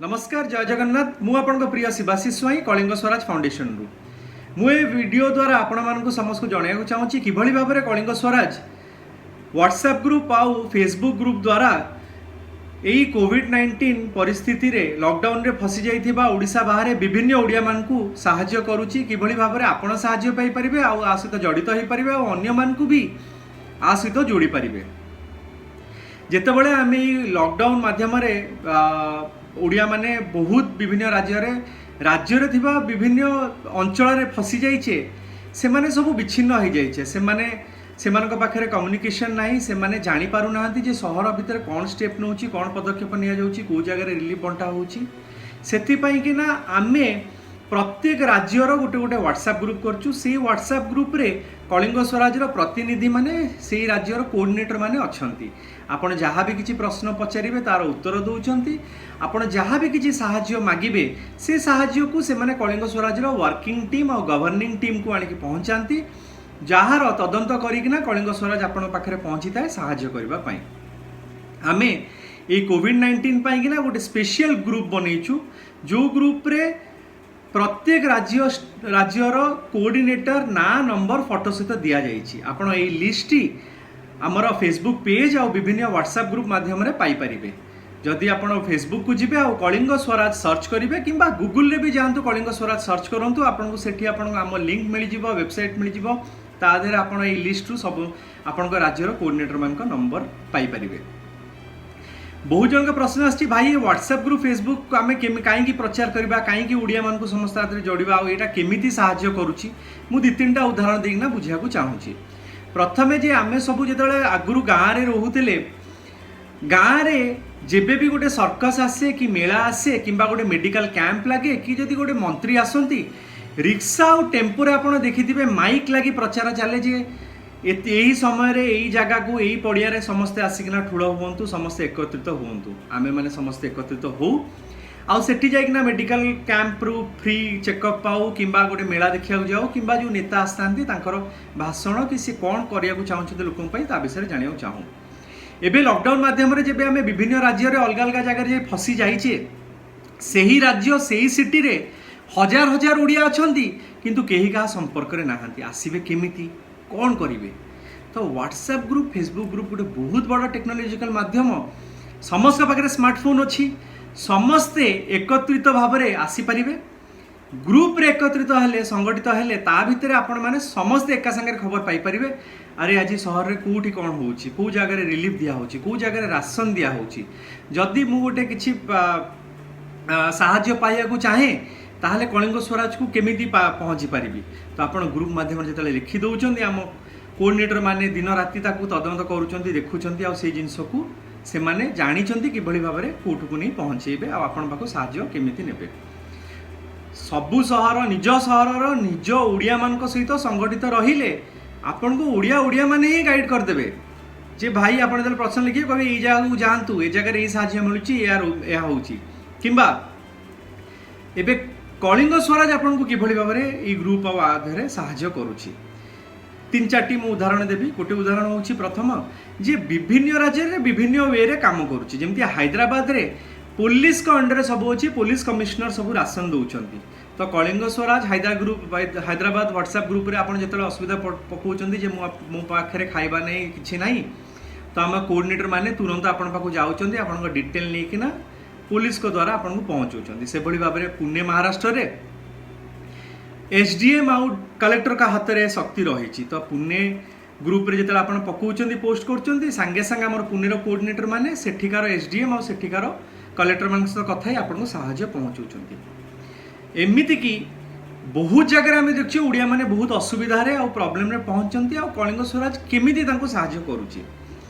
ନମସ୍କାର, ଜୟ ଜଗନ୍ନାଥ। ମୁଁ ଆପଣଙ୍କ ପ୍ରିୟ ଶିବାଶିଷ ସ୍ୱାଇଁ, କଳିଙ୍ଗ ସ୍ୱରାଜ ଫାଉଣ୍ଡେସନରୁ। ମୁଁ ଏ ଭିଡ଼ିଓ ଦ୍ୱାରା ଆପଣମାନଙ୍କୁ ସମସ୍ତଙ୍କୁ ଜଣାଇବାକୁ ଚାହୁଁଛି କିଭଳି ଭାବରେ କଳିଙ୍ଗ ସ୍ୱରାଜ ହ୍ୱାଟ୍ସଆପ୍ ଗ୍ରୁପ୍ ଆଉ ଫେସବୁକ୍ ଗ୍ରୁପ୍ ଦ୍ୱାରା ଏଇ କୋଭିଡ-19 ପରିସ୍ଥିତିରେ ଲକଡାଉନରେ ଫସି ଯାଇଥିବା ଓଡ଼ିଶା ବାହାରେ ବିଭିନ୍ନ ଓଡ଼ିଆମାନଙ୍କୁ ସାହାଯ୍ୟ କରୁଛି, କିଭଳି ଭାବରେ ଆପଣ ସାହାଯ୍ୟ ପାଇପାରିବେ ଆଉ ଆ ସହିତ ଜଡ଼ିତ ହୋଇପାରିବେ ଆଉ ଅନ୍ୟମାନଙ୍କୁ ବି ଆ ସହିତ ଯୋଡ଼ି ପାରିବେ। ଯେତେବେଳେ ଆମେ ଏଇ ଲକଡାଉନ ମାଧ୍ୟମରେ ଓଡ଼ିଆମାନେ ବହୁତ ବିଭିନ୍ନ ରାଜ୍ୟରେ ରାଜ୍ୟରେ ଥିବା ବିଭିନ୍ନ ଅଞ୍ଚଳରେ ଫସି ଯାଇଛେ, ସେମାନେ ସବୁ ବିଚ୍ଛିନ୍ନ ହେଇଯାଇଛେ। ସେମାନେ ସେମାନଙ୍କ ପାଖରେ କମ୍ୟୁନିକେସନ୍ ନାହିଁ। ସେମାନେ ଜାଣିପାରୁନାହାନ୍ତି ଯେ ସହର ଭିତରେ କ'ଣ ଷ୍ଟେପ୍ ନେଉଛି, କ'ଣ ପଦକ୍ଷେପ ନିଆଯାଉଛି, କେଉଁ ଜାଗାରେ ରିଲିଫ୍ ବଣ୍ଟା ହେଉଛି। ସେଥିପାଇଁ କି ନା ଆମେ ପ୍ରତ୍ୟେକ ରାଜ୍ୟର ଗୋଟେ ଗୋଟେ ହ୍ୱାଟ୍ସଆପ୍ ଗ୍ରୁପ୍ କରୁଛୁ। ସେଇ ହ୍ୱାଟ୍ସଆପ୍ ଗ୍ରୁପ୍ରେ କଳିଙ୍ଗ ସ୍ୱରାଜର ପ୍ରତିନିଧିମାନେ, ସେଇ ରାଜ୍ୟର କୋଅର୍ଡ଼ିନେଟର ମାନେ ଅଛନ୍ତି। ଆପଣ ଯାହା ବି କିଛି ପ୍ରଶ୍ନ ପଚାରିବେ, ତାର ଉତ୍ତର ଦେଉଛନ୍ତି। ଆପଣ ଯାହା ବି କିଛି ସାହାଯ୍ୟ ମାଗିବେ, ସେ ସାହାଯ୍ୟକୁ ସେମାନେ କଳିଙ୍ଗ ସ୍ୱରାଜର ୱାର୍କିଂ ଟିମ୍ ଆଉ ଗଭର୍ଣ୍ଣିଂ ଟିମ୍କୁ ଆଣିକି ପହଞ୍ଚାନ୍ତି, ଯାହାର ତଦନ୍ତ କରିକିନା କଳିଙ୍ଗ ସ୍ୱରାଜ ଆପଣଙ୍କ ପାଖରେ ପହଞ୍ଚିଥାଏ ସାହାଯ୍ୟ କରିବା ପାଇଁ। ଆମେ ଏଇ କୋଭିଡ-19 ପାଇଁକିନା ଗୋଟେ ସ୍ପେଶିଆଲ ଗ୍ରୁପ୍ ବନେଇଛୁ, ଯେଉଁ ଗ୍ରୁପ୍ରେ ପ୍ରତ୍ୟେକ ରାଜ୍ୟର କୋଅର୍ଡ଼ିନେଟର ନାଁ, ନମ୍ବର, ଫଟୋ ସହିତ ଦିଆଯାଇଛି। ଆପଣ ଏଇ ଲିଷ୍ଟଟି ଆମର ଫେସବୁକ୍ ପେଜ୍ ଆଉ ବିଭିନ୍ନ ହ୍ୱାଟ୍ସଆପ୍ ଗ୍ରୁପ୍ ମାଧ୍ୟମରେ ପାଇପାରିବେ। ଯଦି ଆପଣ ଫେସବୁକ୍କୁ ଯିବେ ଆଉ କଳିଙ୍ଗ ସ୍ୱରାଜ ସର୍ଚ୍ଚ କରିବେ, କିମ୍ବା ଗୁଗୁଲରେ ବି ଯାଆନ୍ତୁ, କଳିଙ୍ଗ ସ୍ୱରାଜ ସର୍ଚ୍ଚ କରନ୍ତୁ, ଆପଣଙ୍କୁ ସେଠି ଆପଣଙ୍କୁ ଆମ ଲିଙ୍କ ମିଳିଯିବ, ୱେବସାଇଟ୍ ମିଳିଯିବ। ତା ଦେହରେ ଆପଣ ଏଇ ଲିଷ୍ଟରୁ ସବୁ ଆପଣଙ୍କ ରାଜ୍ୟର କୋଅର୍ଡ଼ିନେଟରମାନଙ୍କ ନମ୍ବର ପାଇପାରିବେ। ବହୁତ ଜଣଙ୍କ ପ୍ରଶ୍ନ ଆସିଛି, ଭାଇ, ଏ ହ୍ୱାଟ୍ସଆପ୍ ଗ୍ରୁପ୍, ଫେସବୁକ୍ ଆମେ କାହିଁକି ପ୍ରଚାର କରିବା? କାହିଁକି ଓଡ଼ିଆମାନଙ୍କୁ ସମସ୍ତ ହାତରେ ଯୋଡ଼ିବା? ଆଉ ଏଇଟା କେମିତି ସାହାଯ୍ୟ କରୁଛି? ମୁଁ ଦୁଇ ତିନିଟା ଉଦାହରଣ ଦେଇକିନା ବୁଝିବାକୁ ଚାହୁଁଛି। ପ୍ରଥମେ ଯେ ଆମେ ସବୁ ଯେତେବେଳେ ଆଗରୁ ଗାଁରେ ରହୁଥିଲେ, ଗାଁରେ ଯେବେ ବି ଗୋଟେ ସର୍କସ ଆସେ କି ମେଳା ଆସେ କିମ୍ବା ଗୋଟେ ମେଡ଼ିକାଲ କ୍ୟାମ୍ପ ଲାଗେ କି ଯଦି ଗୋଟେ ମନ୍ତ୍ରୀ ଆସନ୍ତି, ରିକ୍ସା ଆଉ ଟେମ୍ପୋରେ ଆପଣ ଦେଖିଥିବେ ମାଇକ୍ ଲାଗି ପ୍ରଚାର ଚାଲେ ଯେ ଏଇ ସମୟରେ ଏଇ ଜାଗାକୁ, ଏଇ ପଡ଼ିଆରେ ସମସ୍ତେ ଆସିକିନା ଠୁଳ ହୁଅନ୍ତୁ, ସମସ୍ତେ ଏକତ୍ରିତ ହୁଅନ୍ତୁ। ଆମେମାନେ ସମସ୍ତେ ଏକତ୍ରିତ ହଉ ଆଉ ସେଠି ଯାଇକିନା ମେଡ଼ିକାଲ କ୍ୟାମ୍ପରୁ ଫ୍ରି ଚେକଅପ୍ ପାଉ, କିମ୍ବା ଗୋଟେ ମେଳା ଦେଖିବାକୁ ଯାଉ, କିମ୍ବା ଯେଉଁ ନେତା ଆସିଥାନ୍ତି ତାଙ୍କର ଭାଷଣ କି ସେ କ'ଣ କରିବାକୁ ଚାହୁଁଛନ୍ତି ଲୋକଙ୍କ ପାଇଁ, ତା ବିଷୟରେ ଜାଣିବାକୁ ଚାହୁଁ। ଏବେ ଲକଡାଉନ ମାଧ୍ୟମରେ ଯେବେ ଆମେ ବିଭିନ୍ନ ରାଜ୍ୟରେ ଅଲଗା ଅଲଗା ଜାଗାରେ ଯାଇ ଫସି ଯାଇଛେ, ସେହି ରାଜ୍ୟ, ସେଇ ସିଟିରେ ହଜାର ହଜାର ଓଡ଼ିଆ ଅଛନ୍ତି, କିନ୍ତୁ କେହି କାହା ସମ୍ପର୍କରେ ନାହାନ୍ତି। ଆସିବେ କେମିତି? କ'ଣ କରିବେ? ତ ହ୍ୱାଟ୍ସଆପ୍ ଗ୍ରୁପ୍, ଫେସବୁକ୍ ଗ୍ରୁପ୍ ଗୋଟେ ବହୁତ ବଡ଼ ଟେକ୍ନୋଲୋଜିକାଲ ମାଧ୍ୟମ। ସମସ୍ତଙ୍କ ପାଖରେ ସ୍ମାର୍ଟଫୋନ୍ ଅଛି। ସମସ୍ତେ ଏକତ୍ରିତ ଭାବରେ ଆସିପାରିବେ। ଗ୍ରୁପରେ ଏକତ୍ରିତ ହେଲେ, ସଂଗଠିତ ହେଲେ, ତା ଭିତରେ ଆପଣମାନେ ସମସ୍ତେ ଏକା ସାଙ୍ଗରେ ଖବର ପାଇପାରିବେ। ଆରେ, ଆଜି ସହରରେ କେଉଁଠି କ'ଣ ହେଉଛି, କେଉଁ ଜାଗାରେ ରିଲିଫ୍ ଦିଆହେଉଛି, କେଉଁ ଜାଗାରେ ରାସନ ଦିଆହେଉଛି। ଯଦି ମୁଁ ଗୋଟେ କିଛି ଆ, ଆ, ସାହାଯ୍ୟ ପାଇବାକୁ ଚାହେଁ, ତାହେଲେ କଳିଙ୍ଗ ସ୍ୱରାଜକୁ କେମିତି ପହଞ୍ଚି ପାରିବି? ତ ଆପଣ ଗ୍ରୁପ୍ ମାଧ୍ୟମରେ ଯେତେବେଳେ ଲେଖି ଦେଉଛନ୍ତି, ଆମ କୋଅର୍ଡ଼ିନେଟର ମାନେ ଦିନ ରାତି ତାକୁ ତଦନ୍ତ କରୁଛନ୍ତି, ଦେଖୁଛନ୍ତି ଆଉ ସେଇ ଜିନିଷକୁ ସେମାନେ ଜାଣିଛନ୍ତି କିଭଳି ଭାବରେ କେଉଁଠୁକୁ ନେଇ ପହଞ୍ଚେଇବେ ଆଉ ଆପଣଙ୍କ ପାଖକୁ ସାହାଯ୍ୟ କେମିତି ନେବେ। ସବୁ ସହର, ନିଜ ସହରର ନିଜ ଓଡ଼ିଆମାନଙ୍କ ସହିତ ସଂଗଠିତ ରହିଲେ ଆପଣଙ୍କୁ ଓଡ଼ିଆମାନେ ହିଁ ଗାଇଡ଼ କରିଦେବେ ଯେ ଭାଇ, ଆପଣ ଯେତେବେଳେ ପ୍ରଶ୍ନ ଲେଖିବେ, କହିବେ ଏଇ ଜାଗାକୁ ଯାଆନ୍ତୁ, ଏ ଜାଗାରେ ଏଇ ସାହାଯ୍ୟ ମିଳୁଛି, ଏହା ହେଉଛି। କିମ୍ବା ଏବେ କଳିଙ୍ଗ ସ୍ୱରାଜ ଆପଣଙ୍କୁ କିଭଳି ଭାବରେ ଏଇ ଗ୍ରୁପ୍ ଆଉ ଆ ଦେହରେ ସାହାଯ୍ୟ କରୁଛି, ତିନି ଚାରିଟି ମୁଁ ଉଦାହରଣ ଦେବି। ଗୋଟେ ଉଦାହରଣ ହେଉଛି ପ୍ରଥମ ଯେ ବିଭିନ୍ନ ରାଜ୍ୟରେ ବିଭିନ୍ନ ୱେରେ କାମ କରୁଛି। ଯେମିତି ହାଇଦ୍ରାବାଦରେ ପୋଲିସଙ୍କ ଅଣ୍ଡରରେ ସବୁ ଅଛି, ପୋଲିସ କମିଶନର ସବୁ ରାସନ ଦେଉଛନ୍ତି। ତ କଳିଙ୍ଗ ସ୍ୱରାଜ ଗ୍ରୁପ୍, ହାଇଦ୍ରାବାଦ ହ୍ୱାଟ୍ସଆପ୍ ଗ୍ରୁପରେ ଆପଣ ଯେତେବେଳେ ଅସୁବିଧା ପକାଉଛନ୍ତି ଯେ ମୁଁ ମୋ ପାଖରେ ଖାଇବା ନାହିଁ, କିଛି ନାହିଁ, ତ ଆମ କୋଅର୍ଡ଼ିନେଟର ମାନେ ତୁରନ୍ତ ଆପଣଙ୍କ ପାଖକୁ ଯାଉଛନ୍ତି, ଆପଣଙ୍କ ଡିଟେଲ୍ ନେଇକିନା ପୋଲିସଙ୍କ ଦ୍ୱାରା ଆପଣଙ୍କୁ ପହଞ୍ଚଉଛନ୍ତି। ସେଭଳି ଭାବରେ ପୁନେ, ମହାରାଷ୍ଟ୍ରରେ ଏସଡିଏମ୍ ଆଉ କଲେକ୍ଟରଙ୍କ ହାତରେ ଶକ୍ତି ରହିଛି। ତ ପୁନେ ଗ୍ରୁପରେ ଯେତେବେଳେ ଆପଣ ପକାଉଛନ୍ତି, ପୋଷ୍ଟ କରୁଛନ୍ତି, ସାଙ୍ଗେ ସାଙ୍ଗେ ଆମର ପୁନେର କୋଅର୍ଡ଼ିନେଟର ମାନେ ସେଠିକାର ଏସଡିଏମ୍ ଆଉ ସେଠିକାର କଲେକ୍ଟରମାନଙ୍କ ସହିତ କଥା ହେଇ ଆପଣଙ୍କୁ ସାହାଯ୍ୟ ପହଞ୍ଚଉଛନ୍ତି। ଏମିତିକି ବହୁତ ଜାଗାରେ ଆମେ ଦେଖୁଛୁ ଓଡ଼ିଆମାନେ ବହୁତ ଅସୁବିଧାରେ ଆଉ ପ୍ରୋବ୍ଲେମରେ ପହଞ୍ଚନ୍ତି ଆଉ କଳିଙ୍ଗ ସ୍ୱରାଜ କେମିତି ତାଙ୍କୁ ସାହାଯ୍ୟ କରୁଛି।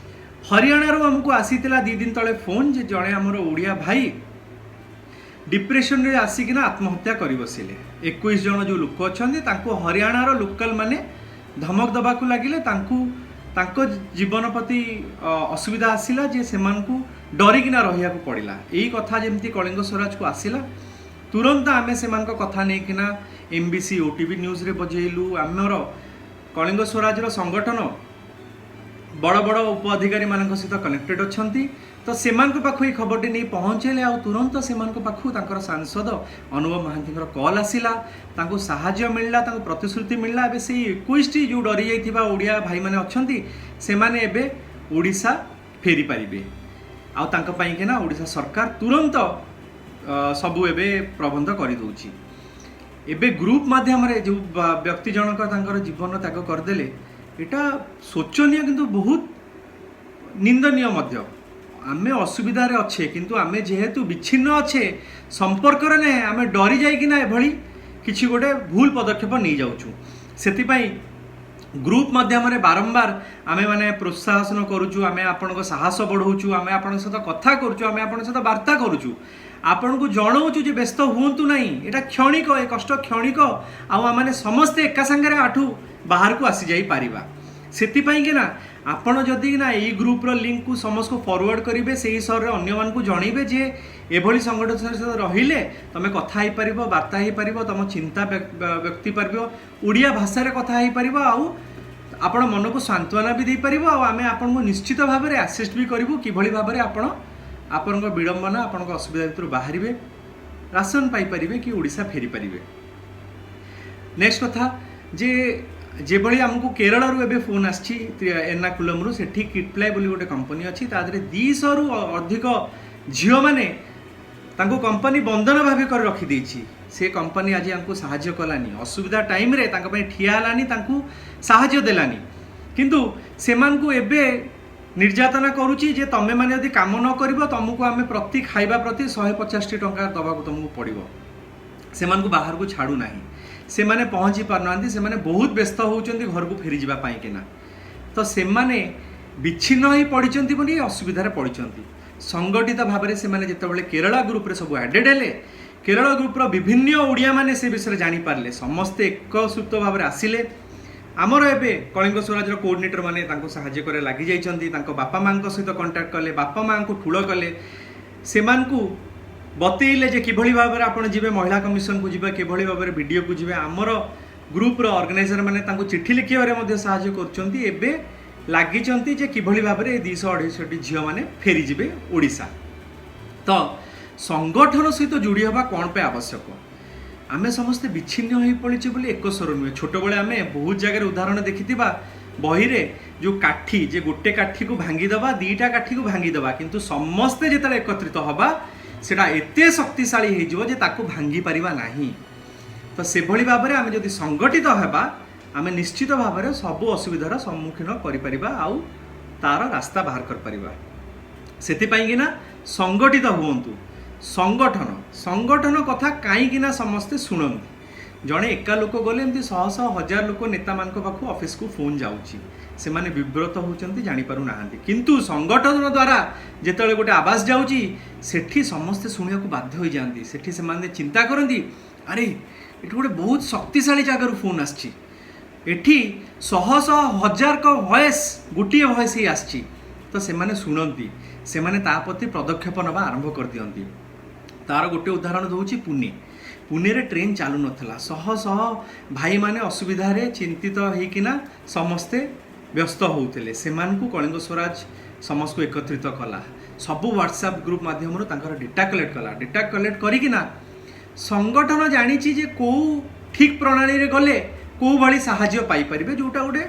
ହରିୟାଣାରୁ ଆମକୁ ଆସିଥିଲା 2 ଦିନ ତଳେ ଫୋନ୍ ଯେ ଜଣେ ଆମର ଓଡ଼ିଆ ଭାଇ ଡିପ୍ରେସନରେ ଆସିକିନା ଆତ୍ମହତ୍ୟା କରି ବସିଲେ। 21 ଜଣ ଯେଉଁ ଲୋକ ଅଛନ୍ତି, ତାଙ୍କୁ ହରିୟାଣାର ଲୋକାଲ ମାନେ ଧମକ ଦେବାକୁ ଲାଗିଲେ। ତାଙ୍କୁ ତାଙ୍କ ଜୀବନ ପ୍ରତି ଅସୁବିଧା ଆସିଲା ଯେ ସେମାନଙ୍କୁ ଡରିକିନା ରହିବାକୁ ପଡ଼ିଲା। ଏଇ କଥା ଯେମିତି କଳିଙ୍ଗ ସ୍ୱରାଜକୁ ଆସିଲା, ତୁରନ୍ତ ଆମେ ସେମାନଙ୍କ କଥା ନେଇକିନା ଏମବିସି, ଓଟିଭି ନ୍ୟୁଜ୍ରେ ବଜେଇଲୁ। ଆମର କଳିଙ୍ଗ ସ୍ୱରାଜର ସଂଗଠନ ବଡ଼ ବଡ଼ ଉପ ଅଧିକାରୀମାନଙ୍କ ସହିତ କନେକ୍ଟେଡ୍ ଅଛନ୍ତି। ତ ସେମାନଙ୍କ ପାଖକୁ ଏଇ ଖବରଟି ନେଇ ପହଞ୍ଚେଇଲେ ଆଉ ତୁରନ୍ତ ସେମାନଙ୍କ ପାଖକୁ ତାଙ୍କର ସାଂସଦ ଅନୁଭବ ମହାନ୍ତିଙ୍କର କଲ୍ ଆସିଲା, ତାଙ୍କୁ ସାହାଯ୍ୟ ମିଳିଲା, ତାଙ୍କୁ ପ୍ରତିଶ୍ରୁତି ମିଳିଲା। ଏବେ ସେଇ 21ଟି ଯେଉଁ ଡରି ଯାଇଥିବା ଓଡ଼ିଆ ଭାଇମାନେ ଅଛନ୍ତି, ସେମାନେ ଏବେ ଓଡ଼ିଶା ଫେରିପାରିବେ ଆଉ ତାଙ୍କ ପାଇଁକିନା ଓଡ଼ିଶା ସରକାର ତୁରନ୍ତ ସବୁ ଏବେ ପ୍ରବନ୍ଧ କରିଦେଉଛି। ଏବେ ଗ୍ରୁପ୍ ମାଧ୍ୟମରେ ଯେଉଁ ବ୍ୟକ୍ତି ଜଣକ ତାଙ୍କର ଜୀବନ ତ୍ୟାଗ କରିଦେଲେ, ଏଇଟା ଶୋଚନୀୟ କିନ୍ତୁ ବହୁତ ନିନ୍ଦନୀୟ ମଧ୍ୟ। ଆମେ ଅସୁବିଧାରେ ଅଛେ, କିନ୍ତୁ ଆମେ ଯେହେତୁ ବିଚ୍ଛିନ୍ନ ଅଛେ, ସମ୍ପର୍କରେ ନାହିଁ, ଆମେ ଡରି ଯାଇକିନା ଏଭଳି କିଛି ଗୋଟେ ଭୁଲ ପଦକ୍ଷେପ ନେଇଯାଉଛୁ। ସେଥିପାଇଁ ଗ୍ରୁପ୍ ମାଧ୍ୟମରେ ବାରମ୍ବାର ଆମେମାନେ ପ୍ରୋତ୍ସାହନ କରୁଛୁ, ଆମେ ଆପଣଙ୍କ ସାହସ ବଢ଼ାଉଛୁ, ଆମେ ଆପଣଙ୍କ ସହିତ କଥା କରୁଛୁ, ଆମେ ଆପଣଙ୍କ ସହିତ ବାର୍ତ୍ତା କରୁଛୁ, ଆପଣଙ୍କୁ ଜଣାଉଛୁ ଯେ ବ୍ୟସ୍ତ ହୁଅନ୍ତୁ ନାହିଁ, ଏଇଟା କ୍ଷଣିକ, ଏ କଷ୍ଟ କ୍ଷଣିକ ଆଉ ଆମମାନେ ସମସ୍ତେ ଏକା ସାଙ୍ଗରେ ୟାଠୁ ବାହାରକୁ ଆସିଯାଇପାରିବା। ସେଥିପାଇଁ କି ନା ଆପଣ ଯଦି ନା ଏଇ ଗ୍ରୁପ୍ର ଲିଙ୍କକୁ ସମସ୍ତଙ୍କୁ ଫରୱାର୍ଡ଼ କରିବେ, ସେଇ ସହରରେ ଅନ୍ୟମାନଙ୍କୁ ଜଣେଇବେ ଯେ ଏଭଳି ସଂଗଠନ ସହିତ ରହିଲେ ତମେ କଥା ହେଇପାରିବ, ବାର୍ତ୍ତା ହେଇପାରିବ, ତମ ଚିନ୍ତା ବ୍ୟକ୍ତି ପାରିବ, ଓଡ଼ିଆ ଭାଷାରେ କଥା ହେଇପାରିବ ଆଉ ଆପଣ ମନକୁ ସାନ୍ତ୍ୱନା ବି ଦେଇପାରିବ। ଆଉ ଆମେ ଆପଣଙ୍କୁ ନିଶ୍ଚିତ ଭାବରେ ଆସିଷ୍ଟ ବି କରିବୁ କିଭଳି ଭାବରେ ଆପଣ ଆପଣଙ୍କ ବିଡ଼ମ୍ବନା, ଆପଣଙ୍କ ଅସୁବିଧା ଭିତରୁ ବାହାରିବେ, ରାସନ ପାଇପାରିବେ କି ଓଡ଼ିଶା ଫେରିପାରିବେ। ନେକ୍ସଟ କଥା ଯେ ଯେଭଳି ଆମକୁ କେରଳରୁ ଏବେ ଫୋନ୍ ଆସିଛି, ଏର୍ନାକୁଲମରୁ, ସେଠି କିଟପ୍ଲାଏ ବୋଲି ଗୋଟେ କମ୍ପାନୀ ଅଛି। ତା ଦେହରେ 200ରୁ ଅଧିକ ଝିଅମାନେ ତାଙ୍କୁ କମ୍ପାନୀ ବନ୍ଧନ ଭାବେ କରି ରଖିଦେଇଛି। ସେ କମ୍ପାନୀ ଆଜି ଆମକୁ ସାହାଯ୍ୟ କଲାନି, ଅସୁବିଧା ଟାଇମ୍ରେ ତାଙ୍କ ପାଇଁ ଠିଆ ହେଲାନି, ତାଙ୍କୁ ସାହାଯ୍ୟ ଦେଲାନି, କିନ୍ତୁ ସେମାନଙ୍କୁ ଏବେ ନିର୍ଯାତନା କରୁଛି ଯେ ତମେମାନେ ଯଦି କାମ ନ କରିବ, ତମକୁ ଆମେ ପ୍ରତି ଖାଇବା ପ୍ରତି 150ଟି ଟଙ୍କା ଦେବାକୁ ତମକୁ ପଡ଼ିବ। ସେମାନଙ୍କୁ ବାହାରକୁ ଛାଡ଼ୁନାହିଁ, ସେମାନେ ପହଞ୍ଚି ପାରୁନାହାନ୍ତି, ସେମାନେ ବହୁତ ବ୍ୟସ୍ତ ହେଉଛନ୍ତି ଘରକୁ ଫେରିଯିବା ପାଇଁକିନା। ତ ସେମାନେ ବିଚ୍ଛିନ୍ନ ହେଇ ପଡ଼ିଛନ୍ତି ବୋଲି ଏ ଅସୁବିଧାରେ ପଡ଼ିଛନ୍ତି। ସଂଗଠିତ ଭାବରେ ସେମାନେ ଯେତେବେଳେ କେରଳ ଗ୍ରୁପରେ ସବୁ ଆଡେଡ୍ ହେଲେ, କେରଳ ଗ୍ରୁପର ବିଭିନ୍ନ ଓଡ଼ିଆମାନେ ସେ ବିଷୟରେ ଜାଣିପାରିଲେ, ସମସ୍ତେ ଏକସୂତ ଭାବରେ ଆସିଲେ। ଆମର ଏବେ କଳିଙ୍ଗ ସ୍ୱରାଜର କୋଅର୍ଡିନେଟର ମାନେ ତାଙ୍କୁ ସାହାଯ୍ୟ କରି ଲାଗିଯାଇଛନ୍ତି। ତାଙ୍କ ବାପା ମାଆଙ୍କ ସହିତ କଣ୍ଟାକ୍ଟ କଲେ, ବାପା ମାଆଙ୍କୁ ଠୁଳ କଲେ, ସେମାନଙ୍କୁ ବତେଇଲେ ଯେ କିଭଳି ଭାବରେ ଆପଣ ଯିବେ, ମହିଳା କମିଶନକୁ ଯିବେ, କିଭଳି ଭାବରେ ବିଡ଼ିଓକୁ ଯିବେ। ଆମର ଗ୍ରୁପର ଅର୍ଗାନାଇଜର ମାନେ ତାଙ୍କୁ ଚିଠି ଲେଖିବାରେ ମଧ୍ୟ ସାହାଯ୍ୟ କରୁଛନ୍ତି। ଏବେ ଲାଗିଛନ୍ତି ଯେ କିଭଳି ଭାବରେ ଏ 200 250ଟି ଝିଅମାନେ ଫେରିଯିବେ ଓଡ଼ିଶା। ତ ସଂଗଠନ ସହିତ ଯୋଡ଼ି ହେବା କ'ଣ ପାଇଁ ଆବଶ୍ୟକ? ଆମେ ସମସ୍ତେ ବିଚ୍ଛିନ୍ନ ହୋଇ ପଡ଼ିଛେ ବୋଲି ଏକ ସ୍ୱର ନୁହେଁ। ଛୋଟବେଳେ ଆମେ ବହୁତ ଜାଗାରେ ଉଦାହରଣ ଦେଖିଥିବା ବହିରେ, ଯେଉଁ କାଠି, ଯେ ଗୋଟେ କାଠିକୁ ଭାଙ୍ଗିଦେବା, ଦୁଇଟା କାଠିକୁ ଭାଙ୍ଗିଦେବା, କିନ୍ତୁ ସମସ୍ତେ ଯେତେବେଳେ ଏକତ୍ରିତ ହେବା, ସେଟା ଏତେ ଶକ୍ତିଶାଳୀ ହେଇଯିବ ଯେ ତାକୁ ଭାଙ୍ଗି ପାରିବା ନାହିଁ। ତ ସେଭଳି ଭାବରେ ଆମେ ଯଦି ସଂଗଠିତ ହେବା, ଆମେ ନିଶ୍ଚିତ ଭାବରେ ସବୁ ଅସୁବିଧାର ସମ୍ମୁଖୀନ କରିପାରିବା ଆଉ ତାର ରାସ୍ତା ବାହାର କରିପାରିବା। ସେଥିପାଇଁକିନା ସଂଗଠିତ ହୁଅନ୍ତୁ। ସଂଗଠନ କଥା କାହିଁକିନା ସମସ୍ତେ ଶୁଣନ୍ତି? ଜଣେ ଏକା ଲୋକ ଗଲେ ଏମିତି ଶହ ଶହ ହଜାର ଲୋକ ନେତାମାନଙ୍କ ପାଖକୁ, ଅଫିସକୁ ଫୋନ୍ ଯାଉଛି, ସେମାନେ ବିବ୍ରତ ହେଉଛନ୍ତି, ଜାଣିପାରୁନାହାନ୍ତି। କିନ୍ତୁ ସଂଗଠନ ଦ୍ୱାରା ଯେତେବେଳେ ଗୋଟେ ଆବାଜ ଯାଉଛି, ସେଠି ସମସ୍ତେ ଶୁଣିବାକୁ ବାଧ୍ୟ ହୋଇଯାଆନ୍ତି। ସେଠି ସେମାନେ ଚିନ୍ତା କରନ୍ତି, ଆରେ ଏଠି ଗୋଟେ ବହୁତ ଶକ୍ତିଶାଳୀ ଜାଗାରୁ ଫୋନ୍ ଆସିଛି, ଏଠି ଶହ ଶହ ହଜାରଙ୍କ ଭଏସ୍ ଗୋଟିଏ ଭଏସ୍ ହେଇ ଆସିଛି। ତ ସେମାନେ ଶୁଣନ୍ତି, ସେମାନେ ତା ପ୍ରତି ପଦକ୍ଷେପ ନେବା ଆରମ୍ଭ କରିଦିଅନ୍ତି। ତାର ଗୋଟେ ଉଦାହରଣ ଦେଉଛି ପୁନେ। ପୁନେରେ ଟ୍ରେନ୍ ଚାଲୁନଥିଲା, ଶହ ଶହ ଭାଇମାନେ ଅସୁବିଧାରେ ଚିନ୍ତିତ ହେଇକିନା ସମସ୍ତେ ବ୍ୟସ୍ତ ହେଉଥିଲେ। ସେମାନଙ୍କୁ କଳିଙ୍ଗ ସ୍ୱରାଜ ସମସ୍ତଙ୍କୁ ଏକତ୍ରିତ କଲା, ସବୁ ହ୍ୱାଟ୍ସଆପ୍ ଗ୍ରୁପ୍ ମାଧ୍ୟମରୁ ତାଙ୍କର ଡେଟା କଲେକ୍ଟ କଲା। ଡେଟା କଲେକ୍ଟ କରିକିନା ସଂଗଠନ ଜାଣିଛି ଯେ କେଉଁ ଠିକ୍ ପ୍ରଣାଳୀରେ ଗଲେ କେଉଁ ଭଳି ସାହାଯ୍ୟ ପାଇପାରିବେ, ଯେଉଁଟା ଗୋଟେ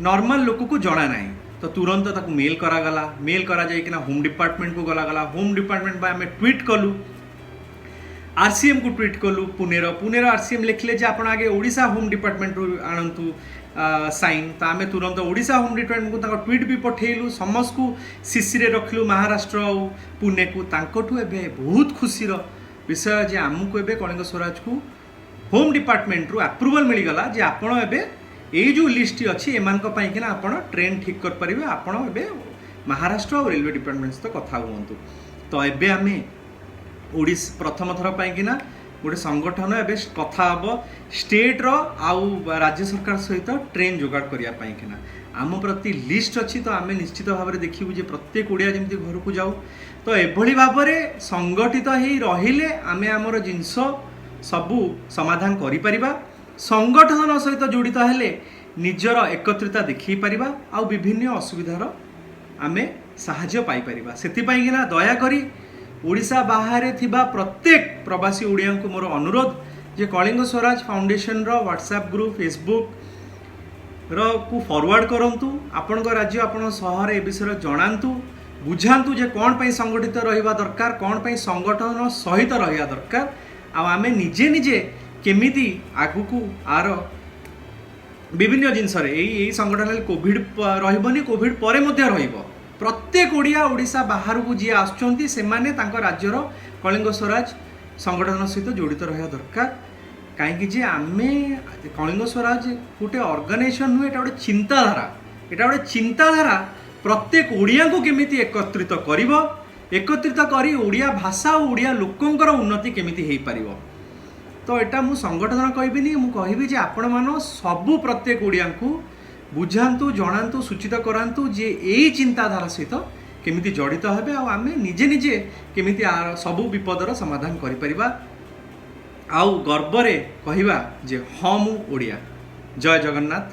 ନର୍ମାଲ ଲୋକକୁ ଜଣା ନାହିଁ। ତ ତୁରନ୍ତ ତାକୁ ମେଲ୍ କରାଗଲା। ମେଲ୍ କରାଯାଇକିନା ହୋମ୍ ଡିପାର୍ଟମେଣ୍ଟକୁ ଗଲାଗଲା। ହୋମ୍ ଡିପାର୍ଟମେଣ୍ଟ ପାଇଁ ଆମେ ଟ୍ୱିଟ୍ କଲୁ, ଆରସିଏମ୍କୁ ଟ୍ୱିଟ୍ କଲୁ ପୁନେର। ଆରସିଏମ୍ ଲେଖିଲେ ଯେ ଆପଣ ଆଗେ ଓଡ଼ିଶା ହୋମ୍ ଡିପାର୍ଟମେଣ୍ଟରୁ ଆଣନ୍ତୁ ସାଇନ୍। ତ ଆମେ ତୁରନ୍ତ ଓଡ଼ିଶା ହୋମ୍ ଡିପାର୍ଟମେଣ୍ଟକୁ ତାଙ୍କ ଟ୍ୱିଟ୍ ବି ପଠେଇଲୁ, ସମସ୍ତଙ୍କୁ ସିସିରେ ରଖିଲୁ, ମହାରାଷ୍ଟ୍ର ଆଉ ପୁନେକୁ। ତାଙ୍କଠୁ ଏବେ ବହୁତ ଖୁସିର ବିଷୟ ଯେ ଆମକୁ ଏବେ କଳିଙ୍ଗ ସ୍ୱରାଜକୁ ହୋମ୍ ଡିପାର୍ଟମେଣ୍ଟରୁ ଆପ୍ରୁଭାଲ୍ ମିଳିଗଲା ଯେ ଆପଣ ଏବେ ଏଇ ଯେଉଁ ଲିଷ୍ଟଟି ଅଛି, ଏମାନଙ୍କ ପାଇଁକିନା ଆପଣ ଟ୍ରେନ୍ ଠିକ୍ କରିପାରିବେ, ଆପଣ ଏବେ ମହାରାଷ୍ଟ୍ର ଆଉ ରେଲୱେ ଡିପାର୍ଟମେଣ୍ଟ ସହିତ କଥା ହୁଅନ୍ତୁ। ତ ଏବେ ଆମେ ଓଡ଼ିଶା ପ୍ରଥମ ଥର ପାଇଁକିନା ଗୋଟେ ସଂଗଠନ ଏବେ କଥା ହେବ ଷ୍ଟେଟ୍ର ଆଉ ରାଜ୍ୟ ସରକାର ସହିତ ଟ୍ରେନ୍ ଯୋଗାଡ଼ କରିବା ପାଇଁକିନା। ଆମ ପ୍ରତି ଲିଷ୍ଟ ଅଛି, ତ ଆମେ ନିଶ୍ଚିତ ଭାବରେ ଦେଖିବୁ ଯେ ପ୍ରତ୍ୟେକ ଓଡ଼ିଆ ଯେମିତି ଘରକୁ ଯାଉ। ତ ଏଭଳି ଭାବରେ ସଂଗଠିତ ହେଇ ରହିଲେ ଆମେ ଆମର ଜିନିଷ ସବୁ ସମାଧାନ କରିପାରିବା। ସଂଗଠନ ସହିତ ଜଡ଼ିତ ହେଲେ ନିଜର ଏକତ୍ରିତା ଦେଖାଇ ପାରିବା ଆଉ ବିଭିନ୍ନ ଅସୁବିଧାର ଆମେ ସାହାଯ୍ୟ ପାଇପାରିବା। ସେଥିପାଇଁକିନା ଦୟାକରି ଓଡ଼ିଶା ବାହାରେ ଥିବା ପ୍ରତ୍ୟେକ ପ୍ରବାସୀ ଓଡ଼ିଆଙ୍କୁ ମୋର ଅନୁରୋଧ ଯେ କଳିଙ୍ଗ ସ୍ୱରାଜ ଫାଉଣ୍ଡେସନର ହ୍ୱାଟ୍ସଆପ୍ ଗ୍ରୁପ୍, ଫେସବୁକ୍ ର କୁ ଫରୱାର୍ଡ଼ କରନ୍ତୁ। ଆପଣଙ୍କ ରାଜ୍ୟ, ଆପଣଙ୍କ ସହର ଏ ବିଷୟରେ ଜଣାନ୍ତୁ, ବୁଝାନ୍ତୁ ଯେ କ'ଣ ପାଇଁ ସଂଗଠିତ ରହିବା ଦରକାର, କ'ଣ ପାଇଁ ସଂଗଠନ ସହିତ ରହିବା ଦରକାର ଆଉ ଆମେ ନିଜେ ନିଜେ କେମିତି ଆଗକୁ ଆର ବିଭିନ୍ନ ଜିନିଷରେ ଏଇ ସଂଗଠନ ହେଲେ କୋଭିଡ଼ ରହିବନି, କୋଭିଡ଼ ପରେ ମଧ୍ୟ ରହିବ। ପ୍ରତ୍ୟେକ ଓଡ଼ିଆ ଓଡ଼ିଶା ବାହାରକୁ ଯିଏ ଆସୁଛନ୍ତି, ସେମାନେ ତାଙ୍କ ରାଜ୍ୟର କଳିଙ୍ଗ ସ୍ୱରାଜ ସଂଗଠନ ସହିତ ଜଡ଼ିତ ରହିବା ଦରକାର। କାହିଁକି ଯେ ଆମେ କଳିଙ୍ଗ ସ୍ୱରାଜ ଗୋଟେ ଅର୍ଗାନାଇଜେସନ୍ ନୁହେଁ, ଏଇଟା ଗୋଟେ ଚିନ୍ତାଧାରା। ଏଇଟା ଗୋଟେ ଚିନ୍ତାଧାରା, ପ୍ରତ୍ୟେକ ଓଡ଼ିଆଙ୍କୁ କେମିତି ଏକତ୍ରିତ କରିବ, ଏକତ୍ରିତ କରି ଓଡ଼ିଆ ଭାଷା ଓ ଓଡ଼ିଆ ଲୋକଙ୍କର ଉନ୍ନତି କେମିତି ହେଇପାରିବ। ତ ଏଇଟା ମୁଁ ସଂଗଠନ କହିବିନି, ମୁଁ କହିବି ଯେ ଆପଣମାନ ସବୁ ପ୍ରତ୍ୟେକ ଓଡ଼ିଆଙ୍କୁ ବୁଝାନ୍ତୁ, ଜଣାନ୍ତୁ, ସୂଚିତ କରାନ୍ତୁ ଯେ ଏଇ ଚିନ୍ତାଧାରା ସହିତ କେମିତି ଜଡ଼ିତ ହେବେ ଆଉ ଆମେ ନିଜେ ନିଜେ କେମିତି ସବୁ ବିପଦର ସମାଧାନ କରିପାରିବା ଆଉ ଗର୍ବରେ କହିବା ଯେ ହଁ, ମୁଁ ଓଡ଼ିଆ। ଜୟ ଜଗନ୍ନାଥ।